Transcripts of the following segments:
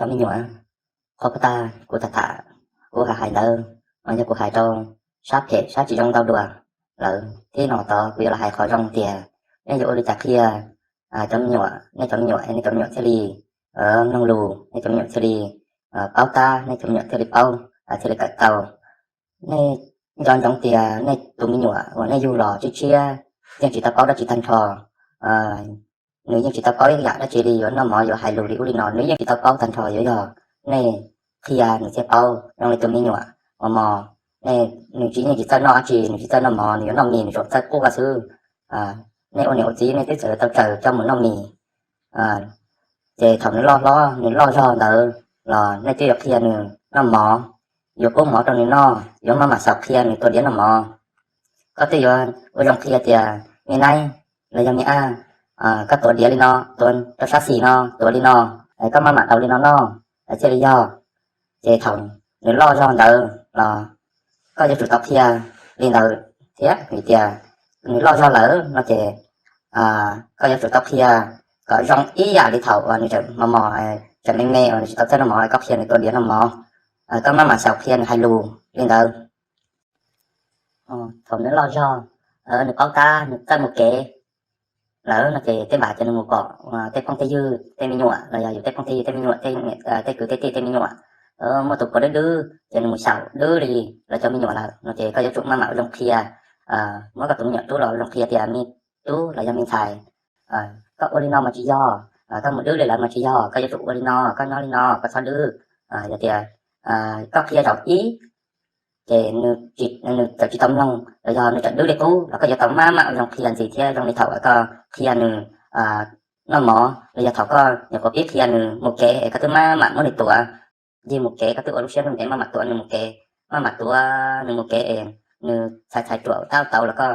Cov me nyuam, qhov puag ta kuv tham tham, kuv hais hais ntawd mas yog kuv hais rau sab phem sab tsis zoo ntau dua lawm. Thiab no tod kuv yuav los hais qhov zoo tias nej yuav ua li cas qhia cov me nyuam, nej cov me nyuam, nej cov me nyuam thiaj li mloog lus, nej cov me nyuam thiaj li paub tab, nej cov me nyuam thiaj li paub, thiaj li kawm tau. Nej nco ntsoov tias nej tus me nyuam uas nej yug los tshiab tshiab yeej tsis tau paub dab tsi tag nrho. Nws yeej tsis tau paub ib yam dab tsi li, yuav noj mov yuav hais lus li ub li no nws yeej tsis tau paub tag nrho, yuav yog nej qhia nws thiaj paub. Zoo li tus me nyuam mos mos, nws tsis, yeej tsis txawj noj dab tsi, nws tsis txawj noj mov, nws yuav noj mis nws tsuas txawj quaj xwb. Nej ua niam ua txiv nej twb txawm tau tsaws coj mus noj mis, ces thaum nws loj hlob nws loj zog ntawd los nej twb yuav qhia nws noj mov, yuav pub mov rau nws noj, yuav maj mam xyaum qhia nws tua diav noj mov. Koj twb yuav ua zoo qhia tias me naib los yog me ab, koj tua diav li no, tua rau sab xis no, tua li no, koj maj mam daus li no noj thiaj li yog. Ces thaum nws loj zog ntawd los koj yuav tsum tau qhia li ntawd thiab, vim tias nws loj zog lawm no ces koj yuav tsum tau qhia kom zoo ib yam li thaum uas nws tseem mos mos, tseem me me uas nws tsis tau txawj noj mov, koj qhia nws tua diav noj mov, koj maj mam xyaum qhia nws hais lus li ntawd. Thaum nws loj zog, nws paub tab, nws txawj mus kev lawm no ces tej npam ces nws mus pom tej phooj tej ywg tej me nyuam los yog yus tej phooj tej ywg tej me nyuam, tej kwv tej tij tej me nyuam muaj tus puav dwb dwb ces nws mus xyaum dwb li lawv cov me nyuam lawm no ces koj yuav tsum maj mam ua zoo qhia, muab koj tus me nyuam rub los ua zoo qhia tias me tub los yog me ntxhais, koj ua li no mas tsis yog, koj mus dwb li lawv mas tsis yog, koj yuav tsum ua li no, koj nyob li no, koj txhob dwb. Yog tias koj qhia zaum ib ces nws txawm tsis tau mloog los yog nws txawm dwb li qub los koj yuav tau maj mam ua zoo qhia ntxiv thiab, zoo li thaum koj qhia nws noj mov los yog thaum koj nyuam qhuav pib qhia nws mus kev es koj twb maj mam muab nws tuav. Ncig mus kev koj twb ua lub siab ntev maj mam tuav nws mus kev, maj mam tuav nws mus kev es nws txhais txhais ruam tab tau los koj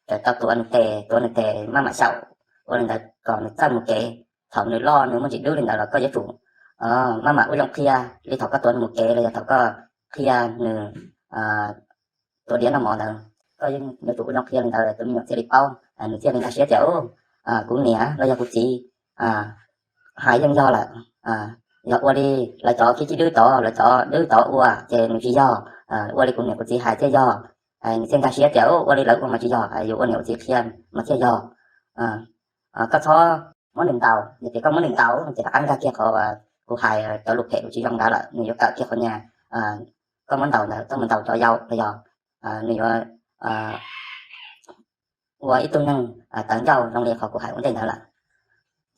txawm tau tuav nws tes, tuav nws tes maj mam xyaum ua li ntawd kom nws txawj mus kev. Thaum nws loj nws muaj ntsis dwb li ntawd los koj yuav tsum maj mam ua zoo qhia li thaum koj tuav nws mus kev los yog thaum koj qhia nws tua diav noj mov ntawd. Koj yuav tsum ua zoo qhia li ntawd tus me nyuam thiaj li paub, nws thiaj li nkag siab tias kuv niam los yog kuv txiv hais yeej yog lawm. Yog ua li lawv cov khib khib dwb tod, lawv cov dwb tod ua ces nws tsis yog, ua li kuv niam kuv txiv hais thiaj yog. Nws thiaj nkag siab tias ua li lawv ua mas tsis yog, yus ua niam ua txiv qhia mas thiaj yog. Koj txhob muab nws ntaus, yog tias koj muab nws ntaus ces rov qab nkag kiag qhov kuv hais cov lus phem lus tsis zoo ntawd lawm, nws yuav kawm kiag qhov nyuag koj muab ntaus ntawd, koj mus ntaus cov yau los yog nws yuav ua ib tug neeg tawv ncauj zoo li qhov kuv hais ua ntej ntawd lawm.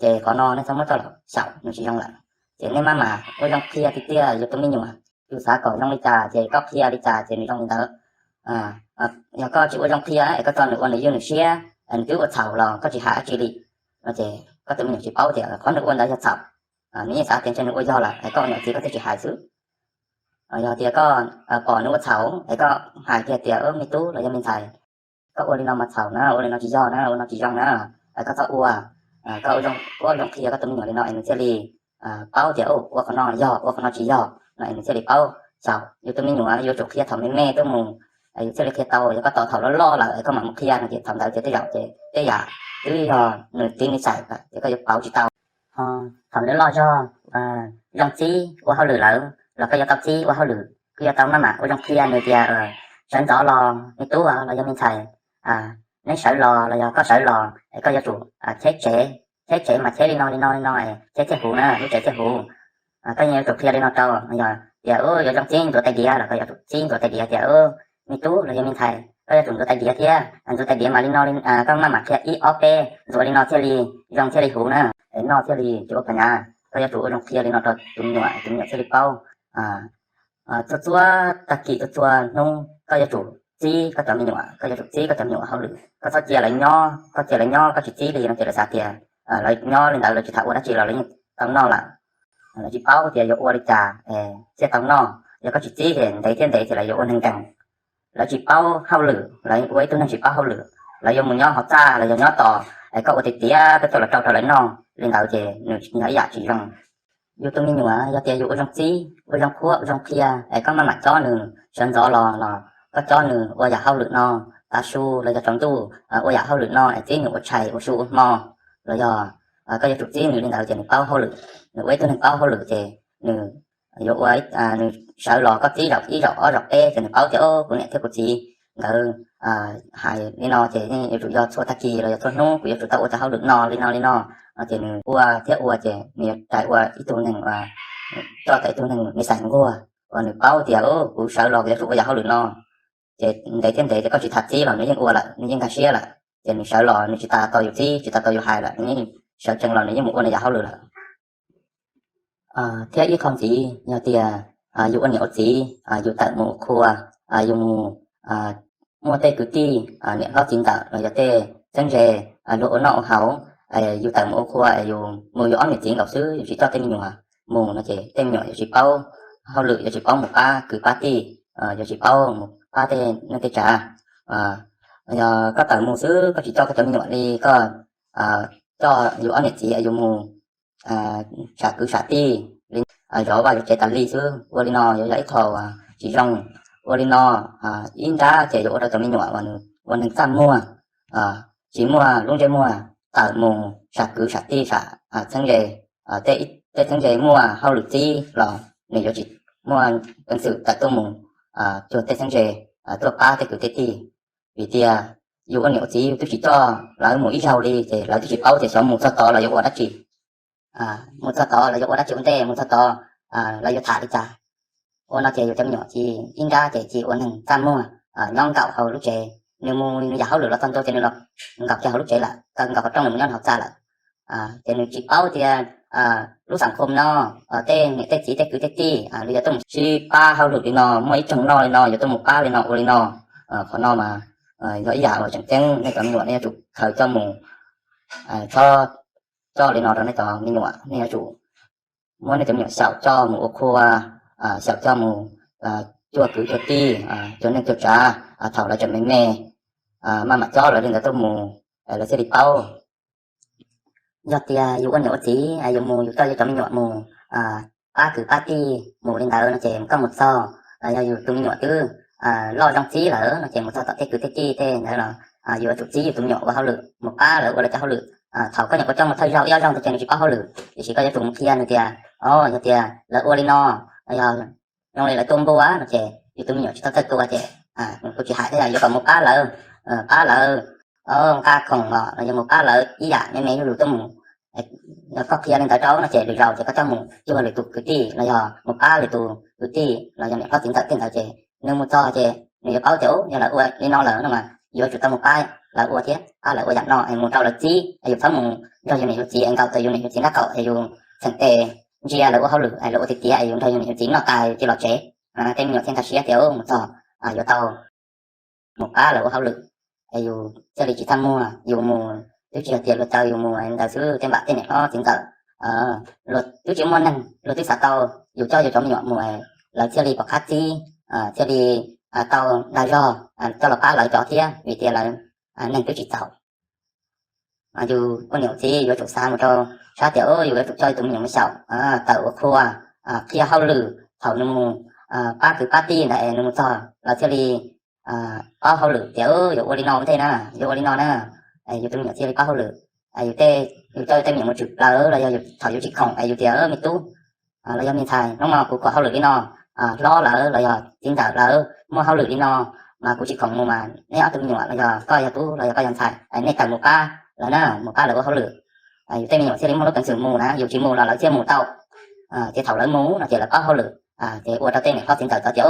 Ces qhov no nej txhob muab coj los xyaum, nws tsis zoo lawm. Ces nej maj mam ua zoo qhia tiag tiag yus tus me nyuam, yus xav kom zoo li cas ces koj qhia li cas ces nws zoo li ntawd. Yog koj tsis ua zoo qhia es koj tso nws ua nws ywj nws siab, nws twb ua txhaum los koj tsis hais dab tsi li no ces koj tus me nyuam tsis paub tias qhov nws ua ntawd yog txhaum. Nws yeej xav tias ntshe nws ua yog lawm es koj ua niam txiv koj thiaj tsis hais xwb. Yog tias koj pom nws ua txhaum es koj hais kiag tias me tub los yog me ntxhais, koj ua li no mas txhaum na, ua li no tsis yog na, ua no tsis zoo na, koj txhob ua. Koj ua zoo qhia koj tus me nyuam li no es nws thiaj li paub tias ua qhov no yog, ua qhov no tsis yog no es nws thiaj li paub. Xyaum, yus tus me nyuam yuav tsum qhia thaum me me tuaj mus, yus thiaj li qhia tau. Yog koj tos thaum loj loj lawm es koj mam mus qhia no ces thaum ntawd ces tej zaum ces tej yam twb yog nws tiv nws xaim lawm ces koj yuav pauv tsis tau. Thaum nws loj zog, zoo txib ua hauj lwm lawm los koj yuav tau txib ua hauj lwm, koj yuav tau maj mam ua zoo qhia nws tias sawv ntxov los me tub los yog me ntxhais, neb sawv los los yog koj sawv los es koj yuav tsum cheb tsev, cheb tsev mas cheb li no li no li no, cheb thiaj huv na, lub tsev thiaj huv. Koj yeej yuav tsum qhia li no rau, yog tias yuav zoo txib ntxuav tais diav los koj yuav tsum txib ntxuav tais diav tias me tub los yog me ntxhais koj yuav tsum ntxuav tais diav thiab, ntxuav tais diav mas li no, koj maj mam qhia ib ob peb ntxuav li no thiaj li zoo thiaj li huv na, es noj thiaj li tsis ua phas nyas. Koj yuav tsum ua zoo qhia li no rau tus me nyuam, tus me nyuam thiaj li paub. Txhua txhua tag kis txhua txhua hnub koj yuav tsum txib koj cov me nyuam, koj yuav tsum txib koj cov me nyuam ua hauj lwm, koj txhob cia lawv nyob, koj cia lawv nyob koj tsis txib li no ces lawv xav tias lawv nyob li ntawd lawv tsis tham ua dab tsi los lawv yeej tau noj lawm. Lawv tsis paub tias yuav ua li cas thiaj tau noj, yog koj tsis txib ces ntev thiab ntev ces lawv yuav ua neeg nkees. Lawv tsis paub hauj lwm, lawv ua ib tug neeg tsis paub hauj lwm, lawv yuav mus nyob hauv txaj los yog nyob tos es koj ua tiav tiav koj coj los rau rau lawv noj li ntawd ces nws yog ib yam tsis zoo. Yus tus me nyuam yog tias yus ua zoo txib, ua zoo qhuab, ua zoo qhia es koj maj mam cob nws sawv ntxov los los koj cob nws ua yam hauj lwm no, tav su los yog tsaus ntuj ua yam hauj lwm no es txib nws ua tshais ua su ua hmo los yog koj yuav tsum txib nws li ntawd ces nws paub hauj lwm, nws ua ib tug neeg paub hauj lwm ces nws yuav ua, nws sawv los koj txib zaum ib zaum ob zaum peb ces nws paub tias, o, kuv niam thiab kuv txiv nkawd hais li no ces yuav tsum yog txhua tag kis los yog txhua hnub kuv yuav tsum tau ua cov hauj lwm no li no li no. No ces nws ua thiab ua ces nws yuav rais ua ib tug neeg, coj tau ib tug neeg me xais nquag uas nws paub tias, o, kuv sawv los kuv yuav tsum ua yam hauj lwm no. Ces ntev thiab ntev ces koj tsis tham txib los nws yeej ua lawm, nws yeej nkag siab lawm. Ces nws sawv los nws tsis tas tau yus txib, tsis tas tau yus hais lawm, nws yeej sawv tsees los nws yeej mus ua nws yam hauj lwm lawm. Thiab ib qho ntxiv yog tias yus ua niam ua txiv, yus tawm mus ua qhua, yus mus muaj tej kwv tij niam hlob txiv ntxawm los yog tej txheeb ze luag ua noj ua haus, yus tawm mus ua qhua, yus mus yus ob niam txiv nkaus xwb, yus tsis coj tej me nyuam mus no ces tej me nyuam yuav tsis paub hauj lwm, yuav tsis paub mus pab kwv pab tij, yuav tsis paub mus pab tej neej tej tsav. Yog koj tawm mus xwb koj tsis coj koj cov me nyuam li, koj coj yus ob niam txiv yus mus sam kwv sam tij li, zov vaj zov tsev tas li xwb, ua li no yuav yog ib qho tsis zoo. Ua li no ib nrab ces yuav ua rau cov me nyuam uas nws ua neeg txaj muag, tsis muaj lub ntsej muag, tawm mus sam kwv sam tij sam txheeb ze, tej txheeb ze muaj hauj lwm txib los nws yuav tsis muaj peev xwm tawm tuaj mus cuag tej txheeb ze tuaj pab tej kwv tej tij. Vim tias yus ua niam ua txiv yus twb tsis coj lawv mus ib zaug li ces lawv twb tsis paub tias xyov mus txog tod los yuav ua dab tsi. Mus txog tod los yuav ua dab tsi ua ntej, mus txog tod lawv yuav tham li cas. Ua no ces yus cov me nyuam ces ib nrab ces cia ua neeg txaj muag nyob nkaum hauv lub tsev. Nws mus nws yam hauj lwm los txog ntua ces nws los nkaum kiag hauv lub tsev lawm, tau nkaum qhov rooj nws mus nyob hauv txaj lawm. Ces nws tsis paub tias lub xam khom no tej niam tej txiv tej kwv tej tij los yuav tuaj mus sib pab hauj lwm li no, muaj ib tsoog noj li no yuav tuaj mus pab li no ua li no. Qhov no mas yog ib yam uas tseem ceeb nej cov me nyuam nej yuav tsum khaws coj mus, txhob coj li no rau nej cov me nyuam, nej yuav tsum muab nej cov me nyuam xyaum coj mus ua qhua, xyaum coj mus cuag kwv cuag tij, cuag neej cuag tsav, thaum lawv tseem me me, maj mam coj lawv li ntawd tuaj mus, lawv thiaj li paub. Yog tias yus ua niam ua txiv yus mus yus coj yus cov me nyuam mus pab kwv pab tij mus li ntawd no ces koj mus txog los yog yus tus me nyuam twb loj zoo txib lawm no ces mus txog tom tej kwv tej tij tej ntawd los yus yuav tsum txib yus tus me nyuam ua hauj lwm mus pab lawv ua lawv cov hauj lwm. Thaum koj nyuam qhuav coj mus thawj zaug ib ob zaug ntawd ces nws tsis paub hauj lwm, tiam sis koj yuav tsum mus qhia nws tias, o, yog tias lawv ua li no, yog zoo li lawv tua npua no ces yus tus me nyuam tsis tau txawj tua ces kuv tsis hais thiab, yuav kom mus pab lawv, pab lawv nqa khoom los yog mus pab lawv ib yam me me yuj yus tuaj mus. Yog koj qhia li ntawd rau no ces lwm zaus ces koj coj mus cuag lwm tus kwv tij los yog mus pab lwm tus kwv tij los yog niam hlob txiv ntxawm tej ntawd ces nws mus txog ces nws yuav paub tias yog lawv ua li no lawm no mas yuav tsum tau mus pab lawv ua thiab, pab lawv ua yam no es mus rau lawv txib es yus txhob mus nrog yus niam yus txiv es nkaum tau yus niam yus txiv nraub qaum es yus txheem tes ntsia lawv ua hauj lwm es lawv ua tiag tiag es yus nrog yus niam yus txiv noj tas yus cia los tsev. Tej me nyuam thiaj nkag siab tias mus txog yuav tau mus pab lawv ua hauj lwm es yus thiaj li tsis txaj muag. Yus mus twb tsis yog tias luag caw yus mus ntawd xwb, tej npam tej niam hlob txiv ntxawm luag twb tsis muaj neeg luag twb xav tau yus coj yus cov me nyuam mus, lawv thiaj li pom qab txib, thiaj li tau dag zog coj los pab lawv cov thiab vim tias lawv neeg twb tsis txaus. Yus ua niam ua txiv yuav tsum xav mus rau sab tias yus yuav tsum coj yus tus me nyuam mus xyaum, tawm ua qhua, qhia hauj lwm, thaum nws mus pab kwv pab tij ntawd es nws mus txog lawv thiaj li paub hauj lwm tias yuav ua li no ua ntej na, yuav ua li no na, yus tus me nyuam thiaj li paub hauj lwm. Yus tej, yus coj yus tej me nyuam mus tshwm plaws los yog thaum yus tsis khoom es yus tias me tub los yog me ntxhais, hnub no kuv kom hauj lwm li no, hlob lawv los yog txiv ntxawm lawv muaj hauj lwm li no mas kuv tsis khoom mus mas nej ob tug me nyuam los yog koj yog tub los yog koj yog ntxhais nej tawm mus pab lawv na, mus pab lawv ua hauj lwm. Yus tej me nyuam thiaj li muaj lub peev xwm mus na, yus tsis mus los lawv thiaj mus tau. Ces thaum lawv mus no ces lawv paub hauj lwm, ces ua rau tej niam hlob txiv ntxawm txawm tias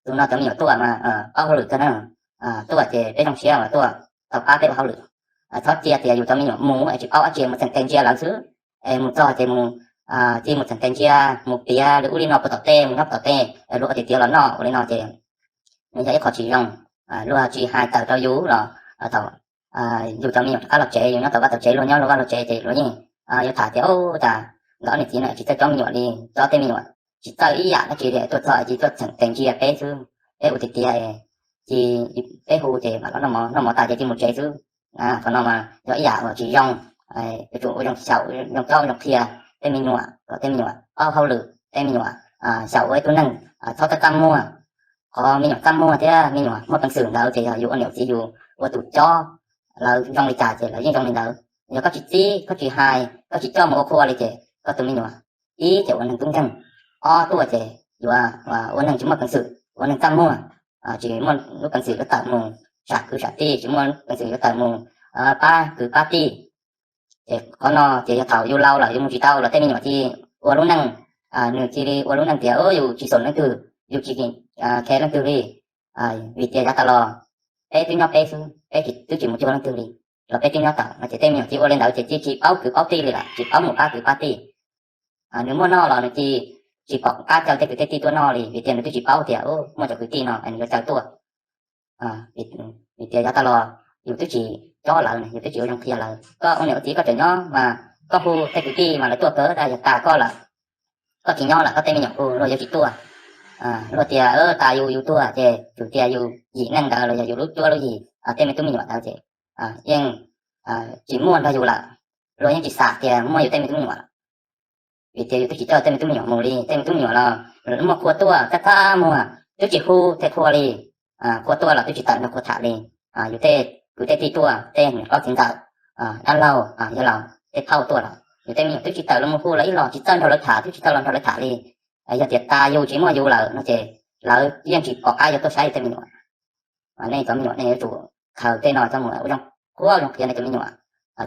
tus no cov me nyuam tuaj mas paub hauj lwm kawg na, tuaj ces peb zoo siab mas tuaj tau pab peb ua hauj lwm. Txhob cia tias yus cov me nyuam mus es tsis paub dab tsi mus txheem tes ntsia lawv xwb, es mus txog ces mus, cia mus txheem tes ntsia, mus piav li ub li no puag tom tej, mus nyob puag tom tej es luag ua tiag tiag los noj ua li no ces nws yog ib qho tsis zoo. Luag tsis hais tawm rau yus los thaum yus cov me nyuam rov qab los tsev, yus nyob tom vaj tom tsev, luag nyob luag vaj luag tsev ces luag yeej yuav tham tias, ub, cas nkawd ob niam txiv no tsis txawj cob me nyuam li, cob tej me nyuam tsis txawj ib yam dab tsi li, tuaj txog ces tuaj txheem tes ntsia peb xwb, peb ua tiag tiag, ces peb hu ces mam los noj mov, noj mov tas ces cia mus tsev xwb. Qhov no mas yog ib yam uas tsis zoo. Yuav tsum ua zoo xyaum, zoo cob zoo qhia tej me nyuam kom tej me nyuam paub hauj lwm, tej me nyuam xyaum ua ib tug neeg txhob txaj txaj muag. Qhov me nyuam txaj muag thiab me nyuam muaj peev xwm ntawd ces yog yus ua niam txiv yus ua tus cob lawv zoo li cas ces lawv yeej zoo li ntawd. Yog koj tsis txib, koj tsis hais, koj tsis coj mus ua qhua li ces koj tus me nyuam ib ces ua neeg tub nkeeg, ob tuaj ces yuav ua neeg tsis muaj peev xwm, ua neeg txaj muag, tsis muaj lub peev xwm yuav tawm mus sam kwv sam tij, tsis muaj lub peev xwm yuav tawm mus pab kwv pab tij. Ces qhov no ces yog thaum yus laus lawm yus mus tsis tau los tej me nyuam cia li ua lub neej, nws cia li ua lub neej tias yus tsis xoom leej twg, yus tsis khe leej twg li. Vim tias yav tas los peb twb nyob peb xwb, peb twb tsis mus cuag leej twg li, los peb twb nyob tau no ces tej me nyuam cia li ua li ntawd ces cia li tsis paub kwv paub tij li lawm, tsis paub mus pab kwv pab tij. Nws muaj noj los nws cia li tsis pom qab caw tej kwv tej tij tuaj noj li vim tias nws twb tsis paub tias muaj cov kwv tij no es nws yuav caw tuaj. Vim tias yav tas los yus twb tsis cob lawv, yus twb tsis ua zoo qhia lawv. Koj ua niam ua txiv koj tseem nyob mas koj hu tej kwv tij mas lawv tuaj kawg, tab yog tas koj lawm, koj tsis nyob lawm koj tej me nyuam hu luag yuav tsis tuaj. Luag tias tas yus yus tuag ces tsuas tias yus yim neej ntawd los yog yus lub cuab lub yig tej me tub me nyuam ntawd ces yeej tsis muaj nrog yus lawm, luag yeej tsis xam tias muaj yus tej me tub me nyuam lawm. Vim tias yus twb tsis coj tej me tub me nyuam mus li, tej me tub me nyuam los muaj qhua tuaj txaj txaj muag twb tsis hu tej qhua li, qhua tuaj los twb tsis tawm nrog qhua tham li. Yus tej kwv tej tij tuaj tej niam hlob txiv ntxawm, dab laug yawg laus tej phauj tuaj los yus tej me nyuam twb tsis tawm los mus hu lawv ib los, tsis txawj nrog lawv tham, twb tsis txawj los nrog lawv tham li. Yog tias tas yus tsis muaj yus lawm no ces lawv yeej tsis pom qab yuav tuaj saib yus tej me nyuam. Nej cov me nyuam nej yuav tsum khaws tej no coj mus ua zoo qhuab zoo qhia nej cov me nyuam,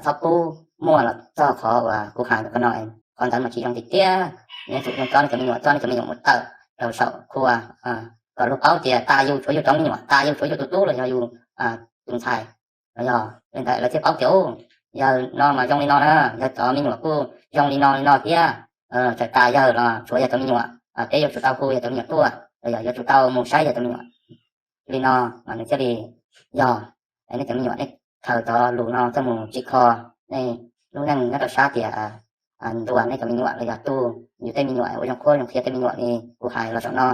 txhob pub muaj los txog qhov uas kuv hais ntawm qhov no, qhov ntawd mas tsis zoo tiag tiag. Nej yuav tsum coj nej cov me nyuam, coj nej cov me nyuam mus tawm rau saum qhua kom luag paub tias tas yus tshuav yus cov me nyuam, tas yus tshuav yus tus tub los yog yus tus ntxhais los yog li ntawd lawv thiaj paub tias yawg no mas zoo li no na, yog cov me nyuam kuj zoo li no li no thiab. Txawm tas yawg los tshuav yog cov me nyuam, peb yuav tsum tau hu yog cov me nyuam tuaj los yog yuav tsum tau mus saib yog cov me nyuam li no mas nws thiaj li yog. Nej cov me nyuam nej khaws cov lus no coj mus tsim kho nej lub neej nyob rau sab tias ntuas nej cov me nyuam los yog tu yus tej me nyuam, ua zoo qhuab zoo qhia tej me nyuam li kuv hais los saum no.